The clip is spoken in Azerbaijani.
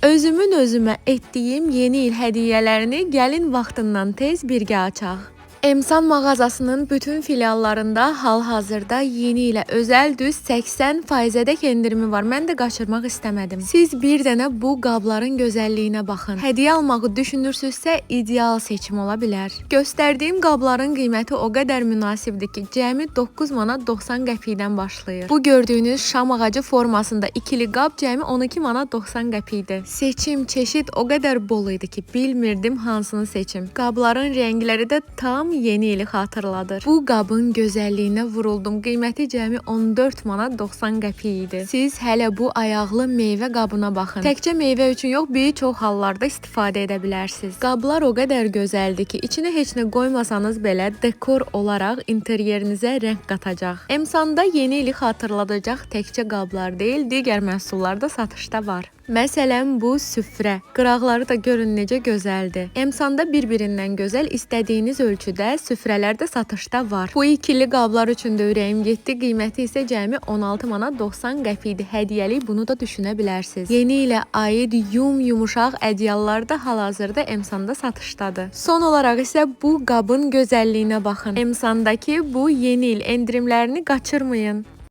Özümün özümə etdiyim yeni il hədiyyələrini gəlin vaxtından tez birgə açaq. Emsan mağazasının bütün filiallarında hal-hazırda yeni ilə özəl düz 80%-ədək endirimi var. Mən də qaçırmaq istəmədim. Siz bir dənə bu qabların gözəlliyinə baxın. Hədiyyə almağı düşünürsünüzsə, ideal seçim ola bilər. Göstərdiyim qabların qiyməti o qədər münasibdir ki, cəmi 9 manat 90 qəpikdən başlayır. Bu gördüyünüz şam ağacı formasında ikili qab cəmi 12 manat 90 qəpikdir. Seçim, çeşid o qədər bol idi ki, bilmirdim hansını seçim. Qabların rəngləri də tam yeni ili xatırladır. Bu qabın gözəlliyinə vuruldum. Qiyməti cəmi 14 manat 90 qəpik idi. Siz hələ bu ayaqlı meyvə qabına baxın. Təkcə meyvə üçün yox, bir çox hallarda istifadə edə bilərsiniz. Qablar o qədər gözəldir ki, içinə heç nə qoymasanız belə dekor olaraq interyerinizə rəng qatacaq. Emsanda yeni ili xatırladacaq təkcə qablar deyil, digər məhsullar da satışda var. Məsələn, bu süfrə. Qıraqları da görün necə gözəldir. Emsanda bir-birindən gözəl istədiyiniz ölçüdə süfrələr də satışda var. Bu ikili qablar üçün də ürəyim getdi. Qiyməti isə cəmi 16 manat 90 qəpik idi. Hədiyyəlik bunu da düşünə bilərsiniz. Yeni ilə aid yum-yumuşaq ədyallar da hal-hazırda Emsanda satışdadır. Son olaraq isə bu qabın gözəlliyinə baxın. Emsandakı bu yeni il endirimlərini qaçırmayın.